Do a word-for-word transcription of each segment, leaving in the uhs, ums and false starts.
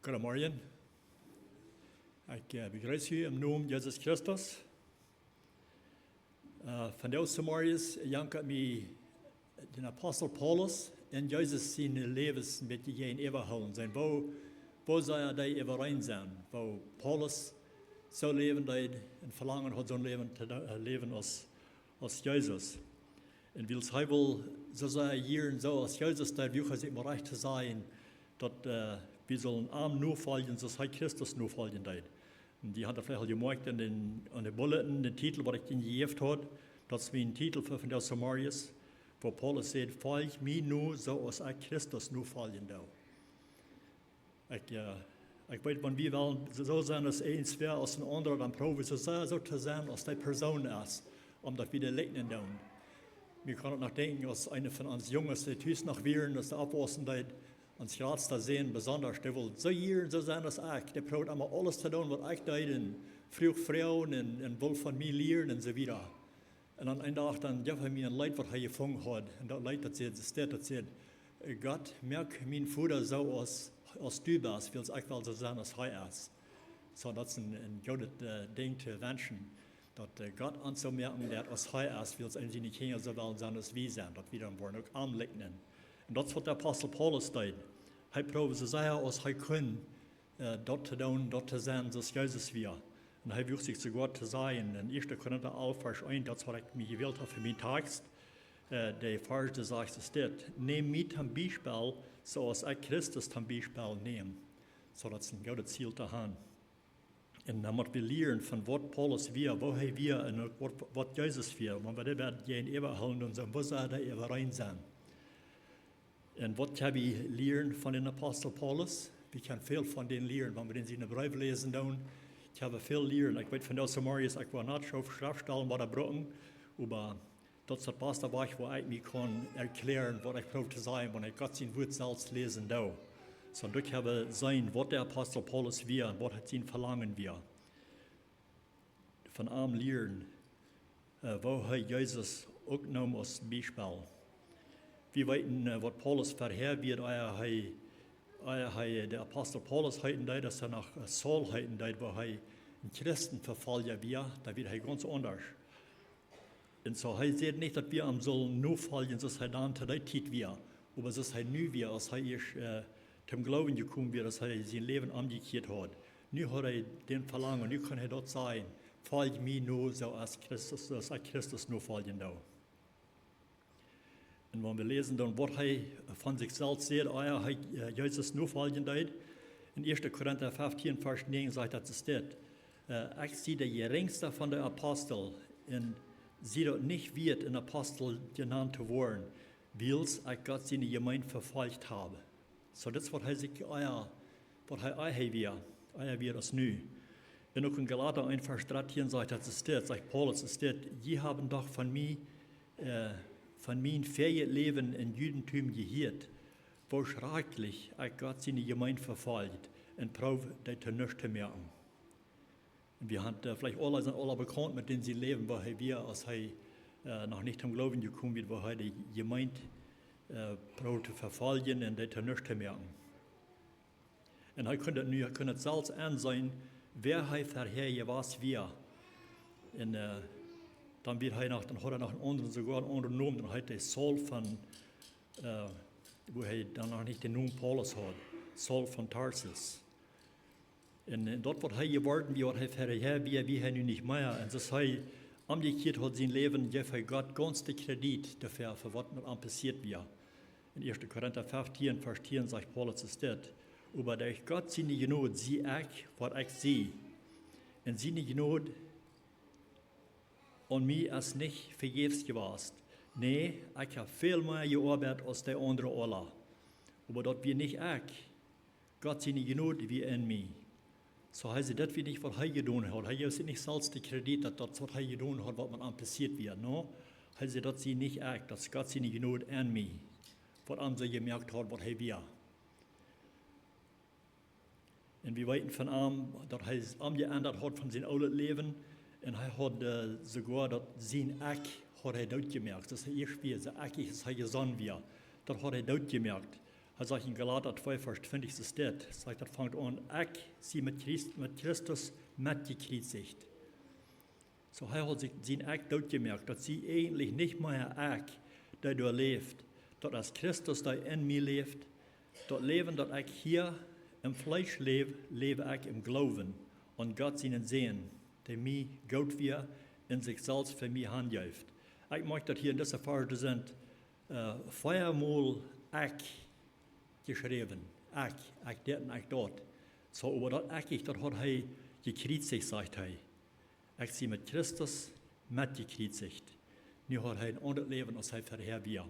Goodemorjen. Ekj äh, bejreess junt em Nomen Jesus Christus. Äh, vondoag zemorjes jankat mie dän Apostel Paulus un Jesus sien Läwen een bät jäajenäwa hoolen sennen. Woo, woo see dee äwareen sent. Woo Paulus soo läwen deed un Velangen haud, soo een Läwen to de-, äh, läwen aus, aus Jesus. Un wiels hee wull soo sea jieren soo aus Jesus deed, wull hee sikj mau rajcht to sajen, daut äh, wie sellen am nofoljen, soo aus hee Christus nofoljen deed. Un jie haben veleicht aul jemoakjt en dän, en de Bulletin, dän Titel, waut ekj junt jejäft haud, daut es mien Titel fa vondoag zemorjes, wua Paulus sajcht: "Folj mie no, soo aus ekj Christus nofoljen doo." Ekj, äh, ekj weet, wan wie wellen soo, soo sennen aus eent, wäa aus een aundra, dan proowen wie soo sea soo to sennen aus dee Persoon es, om daut wie dee liekjnen doonen. Wie kjennen noch denkjen, aus eena von ons Junges, dee tus noch wieren, aus dee oppwaussen deed, ons jratsta Sän besonda, dee wull soo jieren soo sennen aus ekj. Dee proowd emma aules to doonen, waut ekj deed, un fruach Froagen un, un wull von mie lieren un soo wieda. Un dan een Dach, dan jeef hee mie een Leet, waut hee jefungen haud. Un daut Leet, daut sajcht, daut sajcht, daut sajcht: "Gott, moak mien Voda soo aus, aus du best, wiels ekj well soo sennen aus hee es." Soo, daut es een, een goodet äh, Dinkj to wenschen, daut äh, Gott ons soo moaken deit aus hee es, wiels hee siene Kjinja soo well sennen aus wie sent, daut wie dan woaren uk am liekjnen. Un daut es, waut de Apostel Paulus deed. Hee proowd soo sea aus hee kunn, äh, daut to doonen, daut to sennen, soo aus Jesus wia. Un hee wuag sikj soogoa to sajen, en Ieeschte Korinta alf, Varsch eent, daut es, waut ekj mie jewält hab fa mienen Tekst, äh, de Varsch, dee sajcht, es dit: "Nämt mie toom Biespel, soo aus ekj Christus toom Biespel näm." Soo, daut es een goodet Ziel to haben. Un dan motten wie lieren von waut Paulus wia, woo hee wia un uk waut, waut Jesus wia. Wan wie dee bie jäajenäwa hoolen, dan sent wie sea doa äwareen sennen. Un waut kjenn wie lieren von dän Apostel Paulus? Wie kjennen väl von dän lieren, wan wie dän siene Breew läsen doonen. Kjenn wie väl lieren. Ekj weet, vondoag zemorjes, ekj woa nich soo Schreftstalen waut brucken, oba daut es daut baste Wajch, woo ekj mie kaun erkjläaren, waut ekj proow to sajen, wan ekj Gott sien Wuat selfst läsen doo. Soo, doa kjenn wie seenen, waut de Apostel Paulus wia un waut sien Velangen wia. Von am lieren, äh, woo hee Jesus uk neem aus Biespel. Wie weeten, äh, waut Paulus verhäa wia, ea hee, ea hee de Apostel Paulus heeten deed, daut hee noch äh, Saul heeten deed, wua hee een Christenvefolja wia, doa wia hee gaunz aundasch. Un soo, hee sajcht nich, daut wie am sellen nofoljen, soo aus hee dan to dee Tiet wia. Oba soo aus hee nu wia, aus hee ieescht äh, toom Gloowen jekomen wia, aus hee sien Läwen omjekjieet haud. Nu haud hee dän Velangen, nu kunn hee daut sajen: "Folj mie no, soo aus Christus, soo aus ekj Christus nofoljen doo." Un wan wie läsen dan, waut hee von sikj selfst sajcht, ea hee äh, Jesus nofoljen deed. En Ieeschte Korinta feftieen, Varsch näajen sajcht daut, es dit: Äh, "Ekj sie de jerinjsta von de Apostel un sie daut nich wieet, een Apostel jenant to woaren, wiels ekj Gott siene Jemeent vefolcht hab." Soo, daut es, waut hee sikj ea, waut hee ea hee wia, ea wia aus nu. Un uk en Galata eent, Varsch dartieen sajcht daut, es dit, sajcht Paulus, es dit: "Jie haben doch von mie, äh, von mien vieejet Läwen em Judentum jehieet, woo schrakjlich ekj Gott siene Jemeent vefolcht un proowd, dee to nuscht to moaken." Un wie haben äh, veleicht aule, sent aule bekaunt met dän sien Läwen, woo hee wia, aus hee äh, noch nich toom Gloowen jekomen wia, woo hee de Jemeent äh, proowd to vefoljen un dee to nuscht to moaken. Un hee kunn daut nu, hee kunn daut selfst aunseenen, wäa hee verhäa jewast wia. Un äh, dan wia hee noch, dan haud hee noch een aundren, soogoa een aundren Nomen, dan heet hee Saul von, äh, wua hee dan noch nich dän Nomen Paulus haud, Saul von Tarsus. Un äh, daut, waut hee jeworden wia, waut hee verhäa wia, wia hee nu nich mea. Un soo aus hee omjekjieet haud sien Läwen, jeef hee Gott gaunz de Kredit doafäa, fa waut met am passieet wia. En Ieeschte Korinta feftieen, Varsch tieen sajcht Paulus, es dit: "Oba derch Gott siene Jnod sie ekj, waut ekj sie. Un siene Jnod aun mie es nich vejäfs jewast. Nä, ekj hab väl mea jeoabeit aus dee aundre aula. Oba daut wia nich ekj, Gott siene Jnod wia en mie." Soo hee sajcht, daut wia nich, waut hee jedonen haud. Hee jeef sikj nich selfst de Kredit, daut daut, waut hee jedonen haud, waut met am passieet wia. Nä, hee sajcht, daut sie nich ekj, daut es Gott siene Jnod en mie, waut am soo jemoakt haud, waut hee wia. Un wie weeten von am, daut hee sikj omjeendat haud von sien oolet Läwen. Un hee haud äh, soogoa daut sien Ekj haud hee dootjemoakt. Daut hee ieescht wia, soo ekjich aus hee jesonnen wia. Daut haud hee dootjemoakt. Hee sajcht en Galata twee Varsch twintich, es dit, sajcht, daut fangt aun: "Ekj sie met Christ-, met Christus metjekjriezicht." Soo, hee haud sikj sien Ekj dootjemoakt, daut sie eejentlich nich mea ekj, dee doa läft, daut es Christus, dee en mie läft. Daut Läwen, daut ekj hia em Fleesch läw, läw ekj em Gloowen aun Gott sienen Sän, dee mie goot wia un sikj selfst fa mie hanjeef. Ekj moakj daut hia en dise Varsch sent, äh, veamol ekj jeschräwen. Ekj, ekj dit un ekj daut. Soo, oba daut ekj, ekj, daut haud hee jekjriezicht, sajcht hee. Ekj sie met Christus metjekjriezicht. Nu haud hee een aundret Läwen aus hee verhäa wia.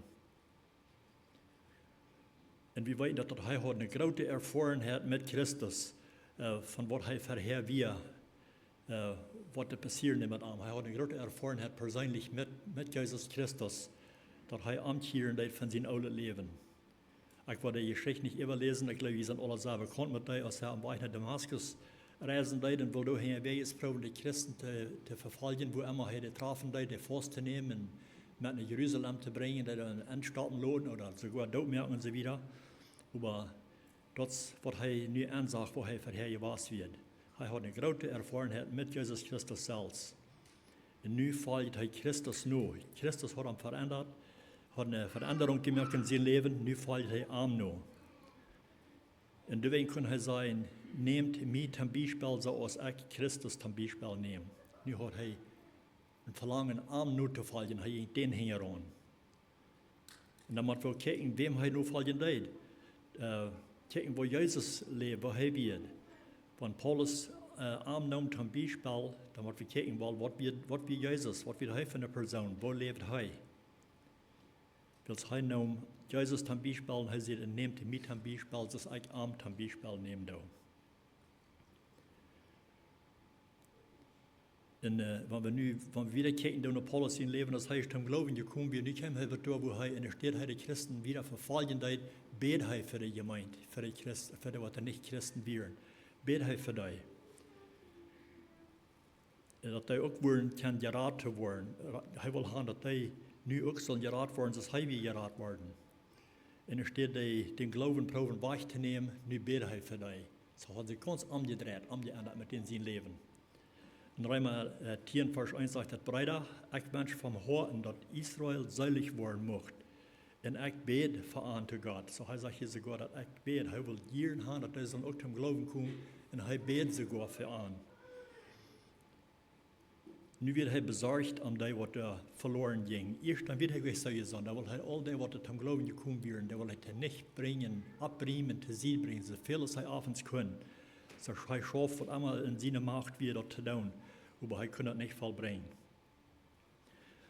Un wie weeten daut, daut hee haud eene groote Erfoarenheit met Christus, äh, von waut hee verhäa wia, äh, waut doa passieren deed met am. Hee haud eene groote Erfoarenheit perseenlich met, met Jesus Christus, daut hee omkjieren deed von sien oolet Läwen. Ekj woa de Jeschicht nich äwaläsen, ekj jleew, jie sent aule sea bekaunt met dee, aus hee aum Wajch no Damaskus reisen deed un wull doa hinjawäajes proowen, de Christen to, to vefoljen, wua emma hee dee trafen deed, dee faust to nämen un met no Jerusalem to brinjen, dee dan enstoppen loten ooda soogoa dootmoaken un soo wieda. Oba daut es waut hee nu ensach, wua hee verhäa jewast wia. Hee haud eene groote Erfoarenheit met Jesus Christus selfst. Un nu foljt hee Christus no. Christus haud am veendat, haud eene Veendarunk jemoakt en sien Läwen, nu foljt hee am no. Un doawäajen kunn hee sajen: "Nämt mie toom Biespel, soo aus ekj Christus toom Biespel näm." Nu haud hee een Velangen, am notofoljen, hee jinkj dän hinjaraun. Un dan mott wie kjikjen, wäm hee nofoljen deed. Äh, kjikjen, woo Jesus läwd, woo hee wia. Wan Paulus, äh, am neem toom Biespel, dan mott wie kjikjen, waut, waut wia, waut wia Jesus, waut wia hee fa eene Persoon, woo läwd hee? Wiels hee neem Jesus toom Biespel un hee säd: "Un nämt mie toom Biespel, soo aus ekj am toom Biespel näm doo." Un, äh, wan wie nu, wan wie wieda kjikjen doonen no Paulus sien Läwen, aus hee toom Gloowen jekomen wia, nu kjeem hee waut doa, wua hee enne Städ hee de Christen wieda vefoljen deed, bäd hee fa de Jemeent, fa de Christ-, fa dee, waut nich Christen wieren, bäd hee fa dee. Un daut dee uk wudden kjennen jerat to woaren. Hee wull han, daut dee nu uk sullen jerat woaren, soo aus hee wia jerat worden. Enne Städ dee dän Gloowen proowen wajchtonämen, nu bäd hee fa dee. Soo haud sikj gaunz omjedreit, omjeendat met dän sien Läwen. En Reema, äh, tieen Varsch eent sajcht daut: "Breeda, ekj wensch vom Hoaten, daut Israel seelich woaren mucht. Un ekj bäd fa an to Gott." Soo hee sajcht hia soogoa, daut ekj bäd. Hee wull jieren han, daut dee sullen uk toom Gloowen komen. Un hee bäd soogoa fa an. Nu wia hee besorcht om dee, waut, äh, veloaren jinjen. Ieescht dan wia hee nich soo jesonnen. Dan wull hee aul dee, waut toom Gloowen jekomen wieren, dee wull hee to nich brinjen, oppbrinjen, to Sied brinjen, soo väl aus hee opp eent kunn. Soo hee schauft, waut emma en siene Macht wia, daut to doonen. Oba hee kunn daut nich vollbrinjen.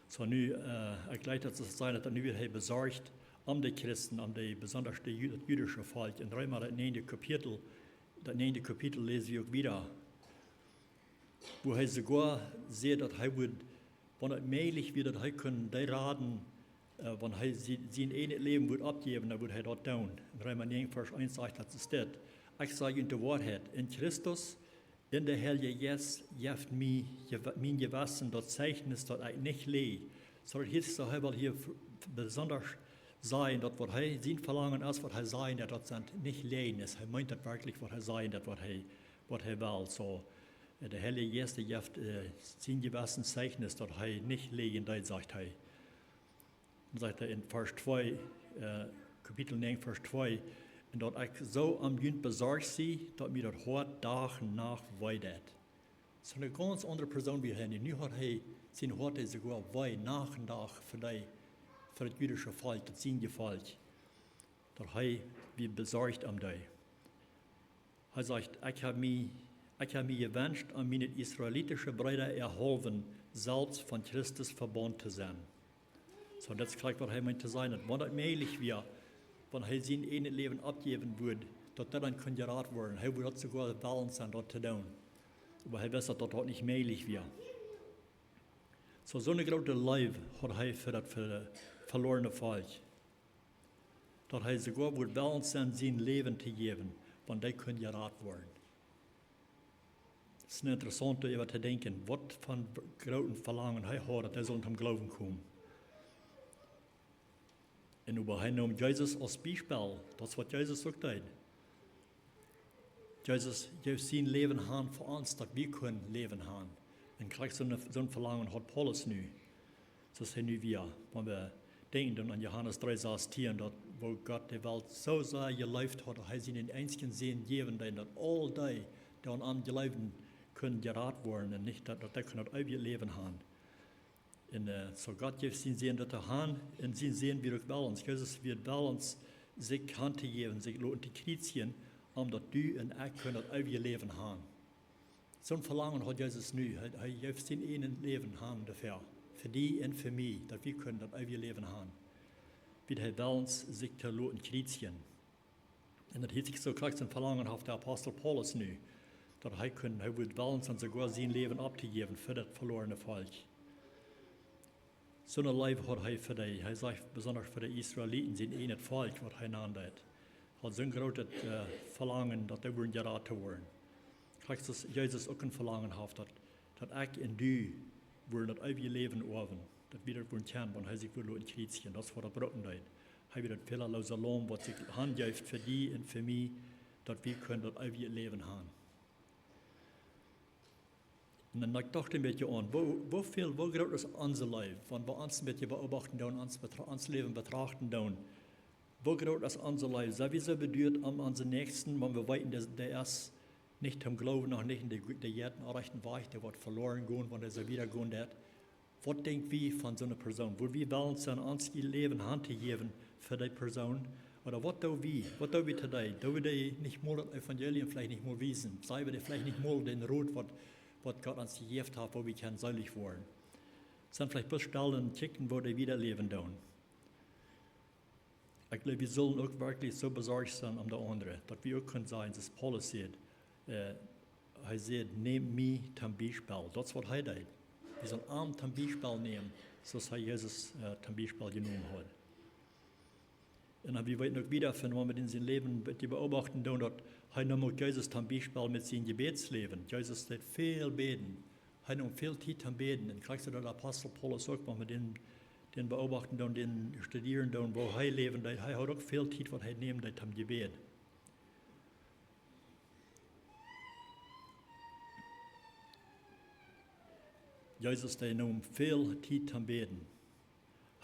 Soo nu, äh, ekj jleew, daut es sennen, daut nu wia hee besorcht om de Christen, om de, besonda de Ju-, daut jüdische Volkj. En Reema, daut näajende Kapitel, daut näajende Kapitel läs wie uk wieda, wua hee soogoa sajcht, daut hee wudd, wan et mäajlich wia, daut hee kunn dee raden, äh, wan hee sie-, sien eejnet Läwen wudd oppjäwen, dan wudd hee daut doonen. En Reema näajen Varsch eent sajcht daut es dit: "Ekj saj junt de Woarheit, en Christus, en de Heilje Jeist jeft mie, jew-, mien Jewessen daut Zeichnis, daut ekj nich läj." Soo daut hia, soo hee well hia v-, besonda sajen, daut waut hee, sien Velangen es, waut hee sajen deit, daut sent nich Läajes. Hee meent daut werkjlich, waut hee sajen deit, waut hee, waut hee well. Soo, äh, de Heilje Jeist, dee jeft, äh, sien Jewessen Zeichnis, daut hee nich läjen deed, sajcht hee. Dan sajcht hee en Varsch twee, äh, Kapitel näajen, Varsch twee: "Un daut ekj soo om junt besorcht sie, daut mie daut Hoat Dach un Nacht wee deit." Soo eene gaunz aundre Persoon wia hee nu. Nu haud hee sien Hoat, dee soogoa wee Nacht un Dach fa dee, fa daut jüdische Volkj, daut siene Volkj. Daut hee wia besorcht om dee. Hee sajcht: "Ekj hab mie, ekj hab mie jewenscht, om miene israelitische Breeda äa haulwen selfst von Christus vebungen to sennen." Soo, daut es jlikj waut hee meent to sajen, daut wan daut mäajlich wia, wan hee sien eejnet Läwen oppjäwen wudd, daut hee dan kunn jerat woaren. Hee wudd daut soogoa wellen sennen, daut to doonen. Oba hee wist, daut daut nich mäajlich wia. Soo, soo eene groote Leew haud hee fa daut ve-, velorne Volkj, daut hee soogoa wudd wellen sennen, sien Läwen to jäwen, wan dee kunn jerat woaren. Daut es een interessaunta, äwa to denkjen, waut fa groote Velangen hee haud, daut hee sull toom Gloowen komen. Un oba hee neem Jesus aus Biespel. Daut es waut Jesus uk deed. Jesus jeef sien Läwen han fa ons, daut wie kunnen Läwen han. Un krakjt soon, soon Velangen haud Paulus nu. Soo aus hee nu wia. Wan wie denkjen dan aun Johanes dree sastieen, daut, woo Gott de Welt soo sea jeleeft haud, daut hee sienen eensjen Sän jäwen deed, daut aul dee, dee aun am jleewden, kunnen jerat woaren un nich daut, daut dee kunnen daut eewje Läwen han. Un, äh, soo Gott jeef sien Sän daut to han, un sien Sän wia uk wellens. Jesus wia wellens, sikj han to jäwen, sikj loten to kjriezjen, om daut du un ekj kunnen daut eewje Läwen han. Soon Velangen haud Jesus nu. Hee, hee jeef sien eejnet Läwen han doafäa. Fa die un fa mie, daut wie kunnen daut eewje Läwen han. Wia hee wellens, sikj to loten kjriezjen. Un daut hieet sikj soo krakjt soon Velangen haud de Apostel Paulus nu. Daut hee kunn, hee wudd wellens un soogoa sien Läwen opptojäwen fa daut veloarne Volkj. Soone Leew haud hee fa dee, hee sajcht besonda fa de Israeliten, sien eejnet Volkj, waut hee nand deed. Haud soon grootet, äh, Velangen, daut dee wudden jerat to woaren. Krakjt soo aus Jesus uk een Velangen haud, daut, daut ekj un du wudden daut eewje Läwen oawen, daut wie daut wudden kjennen, wan hee sikj wudd loten kjriezjen. Daut es waut daut brucken deed. Hee wia daut fälaloose Laum, waut sikj hanjeef fa die un fa mie, daut wie kunnen daut eewje Läwen han. Un dan ekj docht een bät aun, woo, woo väl, woo groot es onse Leew? Wan wie ons een bät beobachten doonen, ons betra-, ons Läwen betrachten doonen, woo groot es onse Leew? Sent wie soo beduat om onsen Näakjsten, wan wie weeten, daut dee es nich toom Gloowen, noch nich en de, de jetten, rajchten Wajch, dee woat veloaren gonen, wan dee soo wieda gonen deit? Waut denkj wie von soone Persoon? Wudd wie wellens sennen, ons Läwen han to jäwen fa dee Persoon? Ooda waut doo wie? Waut doo wie to dee? Doo wie dee nich mol daut Evangelium veleicht nich mol wiesen? Saj wie dee veleicht nich mol dän Rot, waut, waut Gott ons jejäft haft, woo wie kjennen seelich woaren? Sent veleicht bloos stell un kjikjen, woo dee wieda läwen doonen. Ekj jleew, wie sellen uk werkjlich soo besorcht sennen om de aundre, daut wie uk kjennen sajen, soo aus Paulus säd, äh, hee säd: "Nämt mie toom Biespel." Daut es waut hee deed. Wie sellen am toom Biespel nämen, soo aus hee Jesus, äh, toom Biespel jenomen haud. Un dan, wie weeten uk wieda von, wan wie en sien Läwen, waut wie beobachten doonen, daut hee neem uk Jesus toom Biespel met sien Jebädsläwen. Jesus deed väl bäden. Hee neem väl Tiet toom bäden. Un krakjt soo daut de Apostel Paulus uk, wan wie dän, dän beobachten doonen, dän studieren doonen, woo hee läwen deed, hee haud uk väl Tiet, waut hee nämen deed toom Jebäd. Jesus, dee neem väl Tiet toom bäden.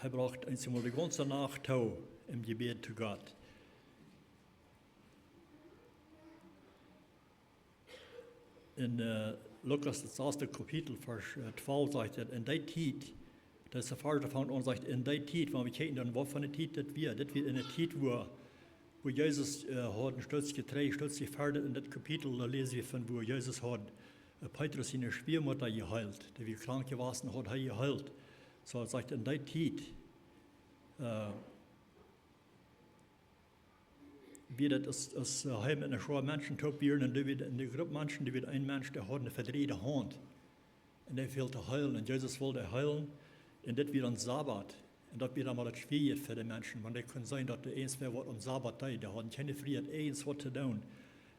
Hee brocht eenjemol de gaunze Nacht too em Jebäd to Gott. En, äh, Lukas, daut saste Kapitel, Varsch, äh, twalf, sajcht et: "En dee Tiet", daut es de Varsch, daut fangt aun, sajcht: "En dee Tiet", wan wie kjikjen dan, waut fa eene Tiet daut wia. Daut wia en de Tiet, wua, wua Jesus, äh, haud een Stootje trigj, een Stootje wieda en daut Kapitel, doa läsen wie von, wua Jesus haud, äh, Petrus siene Schwiamutta jeheelt, dee wia krank jewast, haud hee jeheelt. Soo, sajcht et: "En dee Tiet", äh, wia daut aus, aus, äh, hee met eene Schoa Menschen toop wia, un doa wia en de Grupp Menschen, doa wia een Mensch, dee haud eene vedreide Haunt. Un dee fäld to heelen. Un Jesus wull dee heelen. Un dit wia dan Sabat. Un daut wia dan mau daut Schwierje fa de Menschen. Wan dee kunnen seenen, daut doa eent wia, waut aum Sabat deed. Dee hauden kjeene Frieheit, irjent waut to doonen.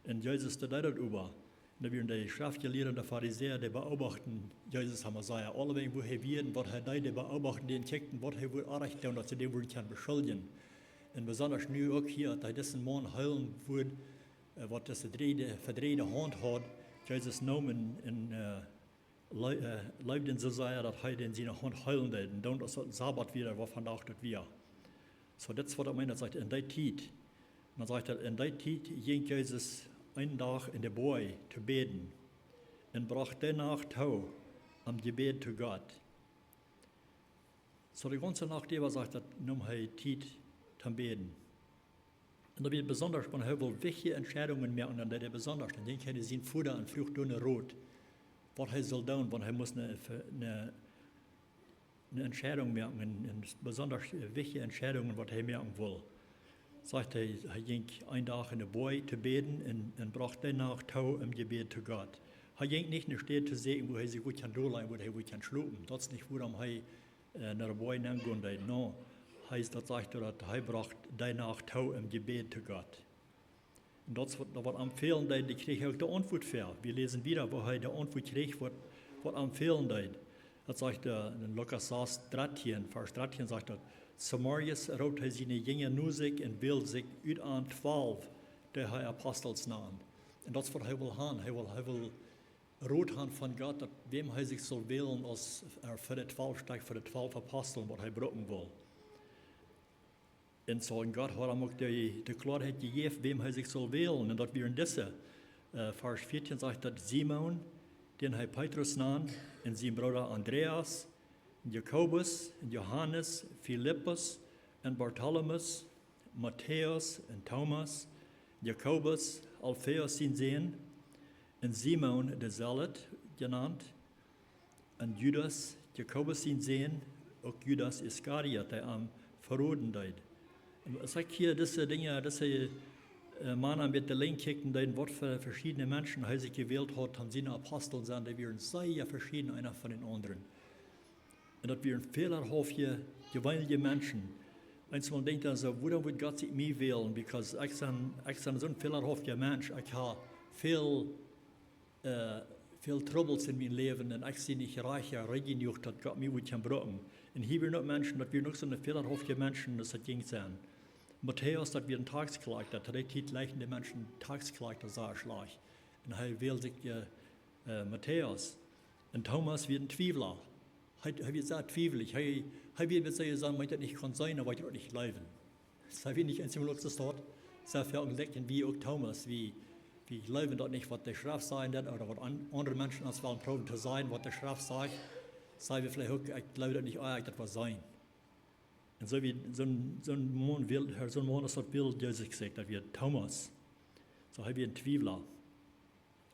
Un Jesus, dee deed daut oba. Un doa wieren de Schreftjelieede un de Farisäa, dee beobachten Jesus, am Messias. Aulewäajen, wua hee wia un waut hee deed, dee beobachten dän, kjikjten, waut hee wudd oajch doonen, daut see dän wudden kjennen beschuljen. Un besonda nu uk hia, daut hee disen Maun heelen wudd, äh, waut dise vedreide, vedreide Haunt haud. Jesus neem un, un, äh, lea-, äh, leewd dän soo sea, daut hee dän siene Haunt heelen deed. Un dan, aus daut Sabat wia, wua vondoag daut wia. Soo, dit es waut et meent, daut sajcht: "En dee Tiet." Un dan sajcht et: "En dee Tiet jinkj Jesus eenen Dach en de Boaj to bäden un brocht de Nacht too em Jebäd to Gott." Soo, de gaunze Nacht äwa, sajcht et, neem hee Tiet toom bäden. Un daut wia besonda, wan hee wull wichtje Entscheidungen moaken, dan deed hee besonda, dan jinkj hee no sienen Voda un fruach doa no Rot, waut hee sull doonen, wan hee must eene, eene, eene Entscheidung moaken, eene, eene besonda wichtje Entscheidung, waut hee moaken wull. Sajcht et, hee jinkj eenen Dach en de Boaj to bäden un, un brocht de Nacht too em Jebäd to Gott. Hee jinkj nich no eene Städ to sieekjen, wua hee sikj wudd kjennen dol lajen, wua hee wudd kjennen schlopen. Daut es nich, wuarom hee, äh, no de Boaj nenn gonen deed. Nä, hee es, daut sajcht, daut hee brocht de Nacht too em Jebäd to Gott. Un daut es waut, waut am fälen deed, doa kjrieech hee uk de Auntwuat fa. Wie läsen wieda, wua hee de Auntwuat kjrieech, waut, waut am fälen deed. Daut sajcht, äh, en Lukas sas, dartieen, Varsch dartieen sajcht daut: Zemorjes roopt hee siene Jinja no sikj un wäld sikj ut an twalw, dee hee Apostels nand. Un daut es waut hee well han. Hee well, hee well Rot han von Gott, daut wäm hee sikj saul wälen aus, äh, fa de twalw Stekj, fa de twalw Apostel, waut hee brucken well. Un soo, un Gott haud am uk de, de Kloarheit jejäft, wäm hee sikj saul wälen. Un daut wieren dise, äh, Varsch vieetieen sajcht daut: Simon, dän hee Petrus nand, un sien Brooda Andreas, un Jakobus, un Johanes, Filippus, un Bartholomäus, Matäus, un Thomas, Jakobus, Alfäus sien Sän, un Simon de Zelot jenant, un Judas, Jakobus sien Sän, uk Judas Iskariot, dee am veroden deed. Un aus ekj hia dise Dinja, dise, äh, Mana met de Lien kjikjen deed, waut fa veschiedne Menschen hee sikj jewält haud, om siene Apostel to sennen, dee wieren sea veschieden, eena von dän aundren. Un daut wieren fälahauftje, jeweenelje Menschen. Eensmol denkjt eena soo: Wuarom wudd Gott sikj mie wälen? Because ekj sie, ekj sie soon fälahauftja Mensch. Ekj hab väl, äh, väl Trubbels en mien Läwen un ekj sie nich rajcht, rajcht jenuach, daut Gott mie wudd kjennen brucken. Un hia wieren uk Menschen, daut wieren uk soone fälahauftje Menschen, daut daut jinkj sennen. Matäus, daut wia een Taxkloakjta, daut deed leechten de Menschen Taxkloakjta sea schlajcht. Un hee wäld sikj, äh, äh, Matäus. Un Thomas wia een Twiewla. Hee, hee wia sea twiewlich. Hee, hee wia met soo sennen, wan daut nich kunn sennen, dan wudd hee daut nich jleewen. Soo wia nich eensmol uk soo staut. Soo väl Jlikj wie uk Thomas, wie, wie jleewen daut nich, waut de Schreft sajen deit, ooda waut an-, aundre Menschen ons wellen proowen to sajen, waut de Schreft sajcht. Saj wie veleicht uk: Ekj jleew daut nich, ah, ekj daut well seenen. Un soo wia soon, soon Maun, wia, soon Maun aus daut wia Jesus sikj, daut wia Thomas. Soo, hee wia een Twiewla.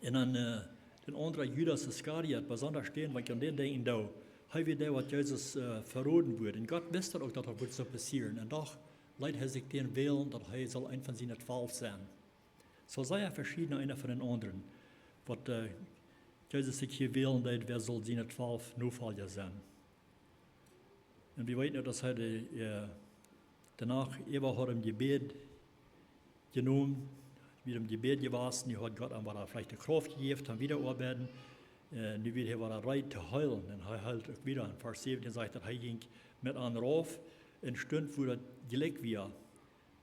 Un dan, äh, dän aundren Judas Iskariot, besonda stoakj, wan ekj aun dän denkjen doo, hee wia dee, waut Jesus, äh, veroden wudd. Un Gott wist daut uk, daut daut wudd soo passieren. Un doch leet hee sikj dän wälen, daut hee saul eena von siene twalw sennen. Soo sea veschieden, eena von dän aundren. Waut, äh, Jesus sikj hia wälen deed, wäa saul siene twalw Nofolja sennen. Un wie weeten uk, daut hee de, äh, doano äwa haud em Jebäd jenomen, wia em Jebäd jewast, nu haud Gott am wada veleicht de Krauft jejäft, om wieda to oabeiden. Äh, nu wia hee wada reed to heelen. Un hee heelt uk wieda. En Varsch säwentieen sajcht daut, hee jinkj met an rauf un stunt, wua daut Jlikj wia,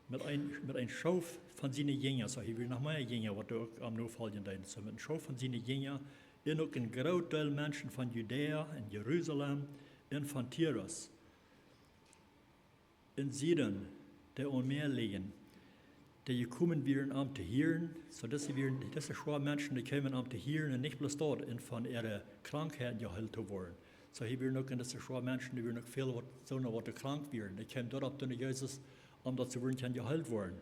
met een, met een Schoof von siene Jinja, soo hia wia noch mea Jinja, waut uk am nofoljen deeden. Soo met een Schoof von siene Jinja, un uk een groot Deel Menschen von Judäa un Jerusalem un von Tirus un Sidon, dee aum Mäa lijen, dee jekomen wieren am to hieren. Soo, dise wieren, dise Schoa Menschen, dee kjeemen am to hieren un nich bloos daut, un von äare Krankheiten jeheelt to woaren. Soo, hia wieren uk en dise Schoa Menschen, doa wieren uk väl, waut, soone, waut krank wieren. Dee kjeemen doaropp to Jesus, om daut see wudden kjennen jeheelt woaren.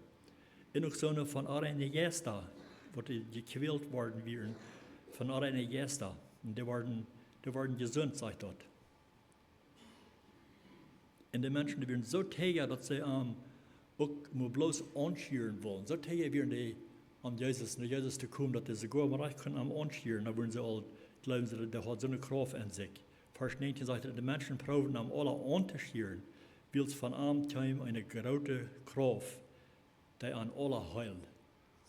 Un uk soone von onreine Jeista, waut dee jekwält worden wieren von onreine Jeista. Un dee worden, dee worden jesunt, sajcht daut. Un de Menschen, dee wieren soo teaga, daut see am uk mau bloos aunschieren wullen. Soo teaga wieren dee aun Jesus, no Jesus to komen, daut dee soogoa mau rajcht kunnen am aunschieren. Dan wudden see aul jleewen, see, dee haud soone Krauft en sikj. Varsch näajentieen sajcht, de Menschen proowden am aula auntoschieren, wiels von am kjeem eene groote Krauft, dee an aula heeld.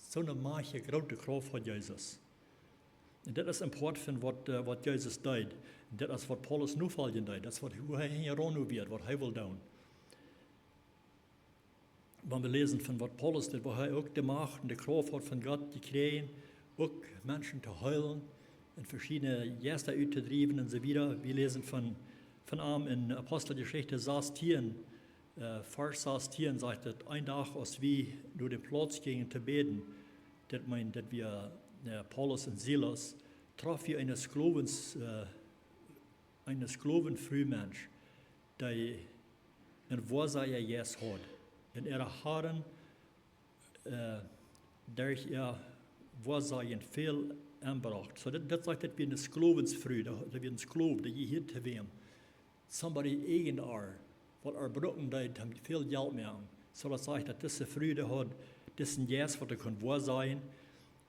Soone majchtje groote Krauft haud Jesus. Un dit es een Poat von waut, äh, waut Jesus deed. Un dit es waut Paulus nofoljen deed. Daut es waut hee, hee hinjaraun wia, waut hee wull doonen. Wan wie läsen von waut Paulus deed, woo hee uk de Macht un de Krauft haud von Gott jekjräajen, uk Menschen to heelen un veschiedne Jeista uttodriewen un soo wieda. Wie läsen von, von am en Aposteljeschicht sastieen, äh, Varsch sastieen, sajcht et: Een Dach, aus wie no dän Plauz jinjen to bäden, daut meent, daut wia, äh, Paulus un Silas, trof wie eene Skloowens-, äh, eene Sklowenfrumensch, dee een Woasajajeist haud. Un äare Haren, äh, derch äa Woasajen väl enbrocht. Soo, daut, daut sajcht, daut wia eene Skloowensfru, daut, daut wia een Sklow, dee jehieed to wäm. Somebody eejend ar, waut ar brucken deed, om väl Jelt moaken. Soo, daut sajcht, daut dise Fru, dee haud disen Jeist, waut dee kunn woasajen.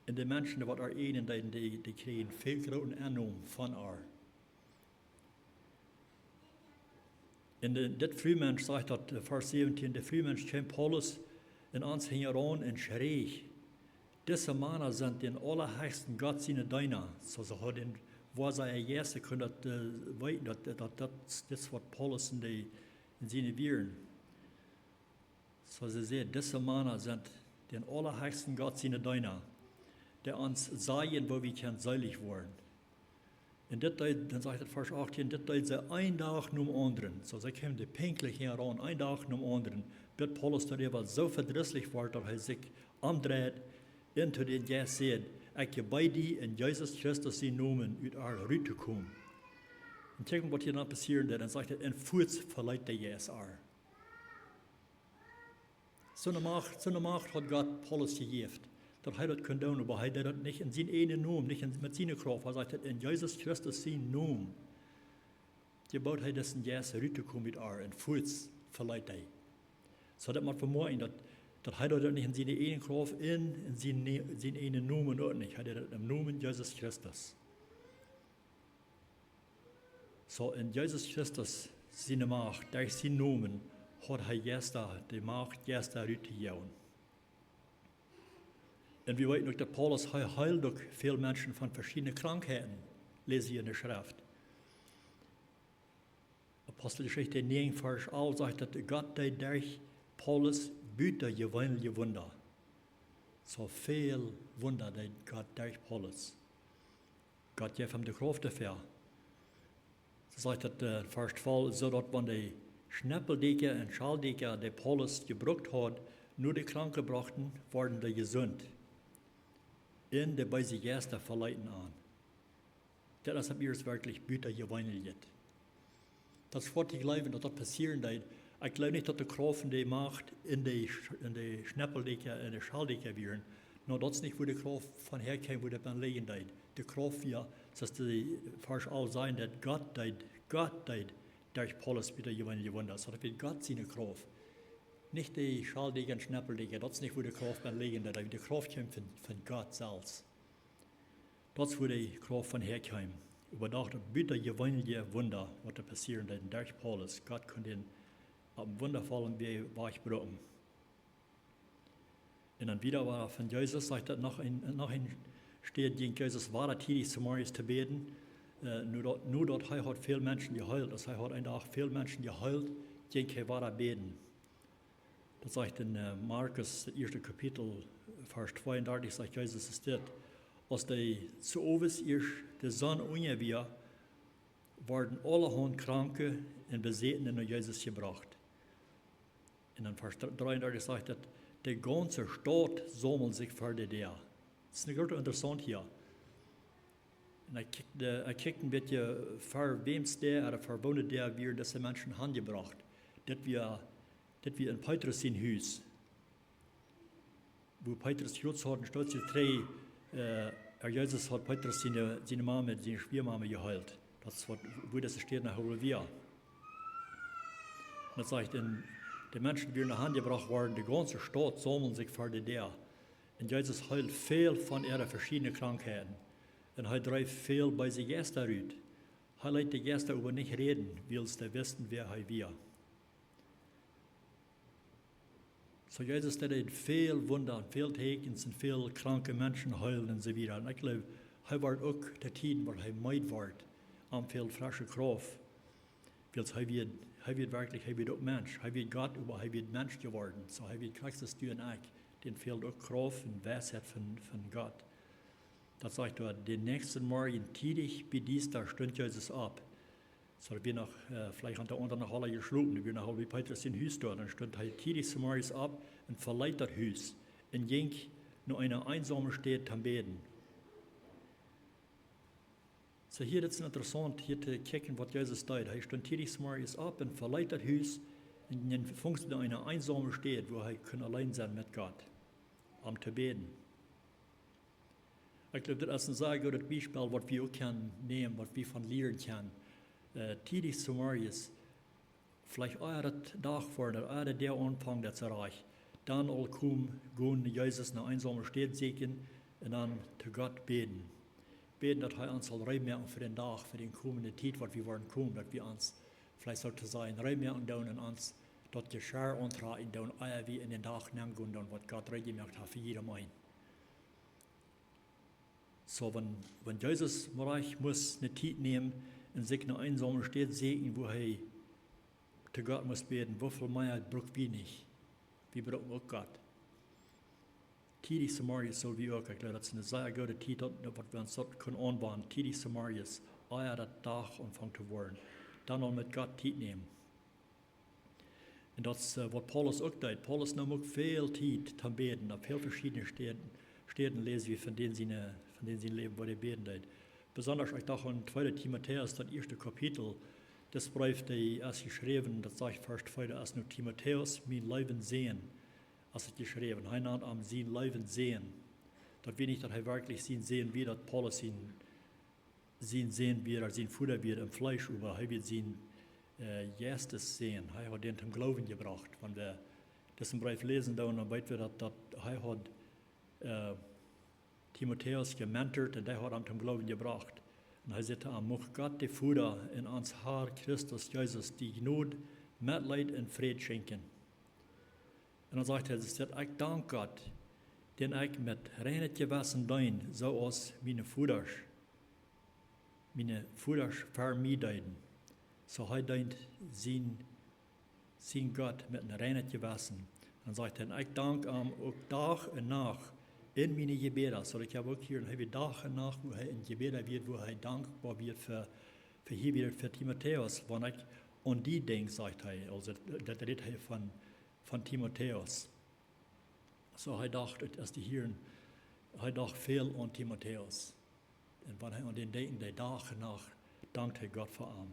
Un de Menschen, waut ar eejend deeden, dee, dee kjrieejen väl grooten Ennom von ar. Un de, dit Frumensch, sajcht daut, äh, Varsch säwentieen, de Frumensch kjeem Paulus un ons hinjaraun un schrajcht: Dise Mana sent dän aulahechsten Gott siene Deena. Soo, see haud dän Woasajajeist, see kunn daut, äh, weeten, daut, daut, daut, dit es waut Paulus un de, un siene wieren. Soo see säd: Dise Mana sent dän aulaheechsten Gott siene Deena, dee ons sajen, woo wie kjennen seelich woaren. Un dit deed, dan sajcht et Varsch achtieen, dit deed see een Dach nom aundren. Soo see kjeemen de pinkjlich hinjaraun, een Dach nom aundren, bat Paulus doaräwa soo vedrisslich wort, daut hee sikj omdreid un to dän Jeist säd: Ekj jebied die en Jesus Christus sienen Nomen, ut ar rut to komen. Un kjikj, waut hia dan passieren deed. Dan sajcht et: Un fuaz veleet de Jeist ar. Soone Macht, soone Macht haud Gott Paulus jejäft, daut hee daut kunn doonen, oba hee deed daut nich en sienen eenen Nomen, nich en, met siene Krauft. Hee sajcht et: En Jesus Christus sienen Nomen jebied hee disen Jeist rut to komen ut ar, un fuaz veleet hee. Soo daut mott wie moakjen, daut, daut hee daut nich en siene eenen Krauft, en, en sienen, sienen eenen Nomen uk nich. Hee deed daut em Nomen Jesus Christus. Soo en Jesus Christus siene Macht, derch sienen Nomen, haud hee Jeista de Macht, Jeista rut to joagen. Un wie weeten uk, daut Paulus, hee heeld uk väl Menschen von veschiedne Krankheiten, läs wie en de Schreft. Aposteljeschicht näajen, Varsch alf sajcht, daut Gott deed derch Paulus butajeweenelje Wunda. Soo väl Wunda deed Gott derch Paulus. Gott jeef am de Krauft doafäa. Soo sajcht et, äh, Varsch twalf: Soo daut wan de Schneppeldieekja un Schalldieekja, dee Paulus jebrukt haud, no de Kranke brochten, worden dee jesunt. Un de beese Jeista veleeten an. Daut es, daut es werkjlich butajeweeneljet. Daut es schwoa to jleewen, daut daut passieren deed. Ekj jleew nich, daut de Krauft un de Macht en de Sch-, en de Schneppeldieekja un de Schalldieekja wieren. Nä, daut es nich, wua de Krauft von häakjeem, wua daut dan lijen deed. De Krauft wia, soo aus de Varsch alf sajcht, daut Gott deed, Gott deed derch Paulus butajeweenelje Wunda. Soo daut wia Gott siene Krauft. Nich de Schalldieekja un Schneppeldieekja, daut es nich, wua de Krauft dan lijen deed. De Krauft kjeem von, von Gott selfst. Daut es, wua de Krauft von häakjeem. Äwa daut butajeweenelje Wunda, waut doa passieren deed derch Paulus. Gott kunn dän opp eenen wundavollen Wajch, Wajch brucken. Un dan wieda wada von Jesus, sajcht et noch een, noch een Städ, jinkj Jesus wada tiedich zemorjes to bäden. Äh, nu daut, nu daut hee haud väl Menschen jeheelt, aus hee haud een Dach väl Menschen jeheelt, jinkj hee wada bäden. Daut sajcht en, äh, Markus, daut ieeschte Kapitel, Varsch tweeundartich, sajcht Jesus es dit: Aus dee Sowes ieescht de Sonn unja wia, worden aulahaunt Kranke un Besätne no Jesus jebrocht. Un dan Varsch dreeundartich sajcht et: De gaunze Staut saumeld sikj ver de Däa. Daut es een groote interessaunt hia. Un ekj kjikj, de, ekj kjikj een bät ver wäms Däa, ooda ver woone Däa wieren dise Menschen hanjebrocht. Dit wia, dit wia en Petrus sien Hus. Wua Petrus jrod haud, een Stoot trigj, äh, Herr Jesus haud Petrus siene, siene Mame, siene Schwiamame jeheelt. Daut es waut, wua dise Städ noch wia. Un daut sajcht, un de Menschen wieren hanjebrocht worden, de gaunze Staut saumeld sikj ver de Däa. Un Jesus heeld väl von äare veschiedne Krankheiten. Un hee dreef väl beese Jeista rut. Hee leet de Jeista oba nich räden, wiels dee wisten, wäa hee wia. Soo Jesus, dee deed väl Wunda, väl Tieekjens un väl kranke Menschen heelen un soo wieda. Un ekj jleew, hee wort uk to Tieden, wua hee meed wort, aun väl fresche Krauft. Wiels hee wia, hee wia werkjlich, hee wia uk Mensch. Hee wia Gott, oba hee wia Mensch jeworden. Soo hee wia Christus, du un ekj, dän fäld uk Krauft un Weisheit von, von Gott. Daut sajcht doa: Dän näakjsten Morjen tiedich bie Diesta stunt Jesus opp. Soo, daut wia noch, äh, veleicht haud de aundre noch aula jeschlopen, dee wieren noch aul bie Petrus em Hus doa. Dan stunt hee tiedich zemorjes opp un veleet daut Hus un jinkj no eene eensaume Städ toom bäden. Soo, hia, daut es interessaunt, hia to kjikjen, waut Jesus deed. Hee stunt tiedich zemorjes opp un veleet daut Hus un, un funk sikj no eene eensaume Städ, wua hee kunn auleen sennen met Gott, om to bäden. Ekj jleew, daut es een sea goodet Biespel, waut wie uk kjennen nämen, waut wie von lieren kjennen. Äh, tiedich zemorjes, veleicht ea daut Dach woat, ea de Dach aunfangt, daut see rajcht, dan aul komen, gonen Jesus no eensaume Städ sieekjen un dan to Gott bäden. Bäden, daut hee ons saul reed moaken fa dän Dach, fa dän komenden Tiet, waut wie woaren komen, daut wie ons veleicht, soo to sajen, reed moaken doonen un ons daut Jeschia auntrakjen doonen, ea wie en dän Dach nenn gonen doonen, waut Gott reed jemoakt haft fa jiedem eenen. Soo, wan, wan Jesus veleicht must eene Tiet nämen un sikj no eene eensaume Städ sieekjen, wua hee to Gott must bäden, woo väl mea bruck wie nich? Wie brucken uk Gott. Tiedich zemorjes soo aus wie uk, ekj jleew, daut es eene sea goode Tiet, daut, daut waut wie ons daut kjennen aunwenjen. Tiedich zemorjes, ea daut Dach aunfangt to woaren. Dan aul met Gott Tiet nämen. Un daut es, äh, waut Paulus uk deed. Paulus neem uk väl Tiet toom bäden. Opp väl veschiedne Städen, Städen läs wie von dän siene, von dän sien Läwen, woo hee bäden deed. Besondasch, ekj docht aun tweede Timotäus, daut ieeschte Kapitel, daut Breef, dee es jeschräwen, daut sajcht Varsch twee, daut es no Timotäus, mien leewen Sän, es et jeschräwen. Hee nant am sien leewen Sän. Daut wia nich, daut hee werkjlich sien Sän wia, daut Paulus sien, sien Sän wia, ooda sien Voda wia em Fleesch, oba hee wia sien, äh, Jeistessän. Hee haud dän toom Gloowen jebrocht. Wan wie disen Breef läsen, dan, dan weet wie daut, daut hee haud, äh, Timotäus jementort un dee haud am toom Gloowen jebrocht. Un hee säd to am: Mucht Gott, de Voda, un ons Herr Christus Jesus die Jnod, Metleet un Fräd schenkjen. Un dan sajcht hee, daut: Ekj dank Gott, dän ekj met reinet Jewessen deen, soo aus miene Vodasch, miene Vodasch ver mie deeden. Soo hee deent sien sien Gott met een reinet Jewessen. Dan sajcht hee: Ekj dank am uk Dach un Nacht en miene Jebäda. Soo daut ekj hab uk hia, hee wia Dach un Nacht, woo hee en Jebäda wia, woo hee dankboa wia fa, fa hia wia fa Timotäus, wan ekj aun die denkj, sajcht hee. Aulsoo, daut rät hee von, von Timotäus. Soo hee docht, et es de Hieren, hee docht väl aun Timotäus. Un wan hee aun dän denkjt, dee Dach un Nacht, dankt hee Gott fa am.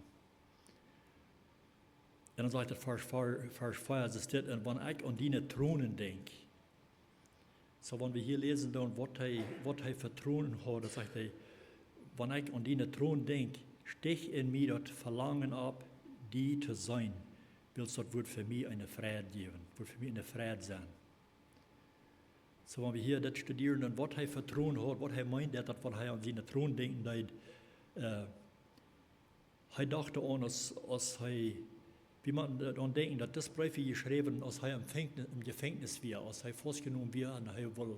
Un dan sajcht et Varsch vea, Varsch vea, daut es dit: Un wan ekj aun diene Tronen denkj. Soo, wan wie hia läsen dan, waut hee, waut hee fa Tronen haud, dan sajcht hee: Wan ekj aun diene Tronen denkj, stich en mie daut Velangen opp, die to seenen, wiels daut wudd fa mie eene Freid jäwen, wudd fa mie eene Freid sennen. Soo, wan wie hia daut studieren, dan waut hee fa Tronen haud, waut hee meent, daut, daut wan hee aun siene Tronen denkjen deed, äh, hee docht doaraun, aus, aus hee, wie maun daut aun denkjen, daut dis Breef wia jeschräwen, aus hee em Fängnis, em Jefenkjnis wia, aus hee faustjenomen wia un hee wull,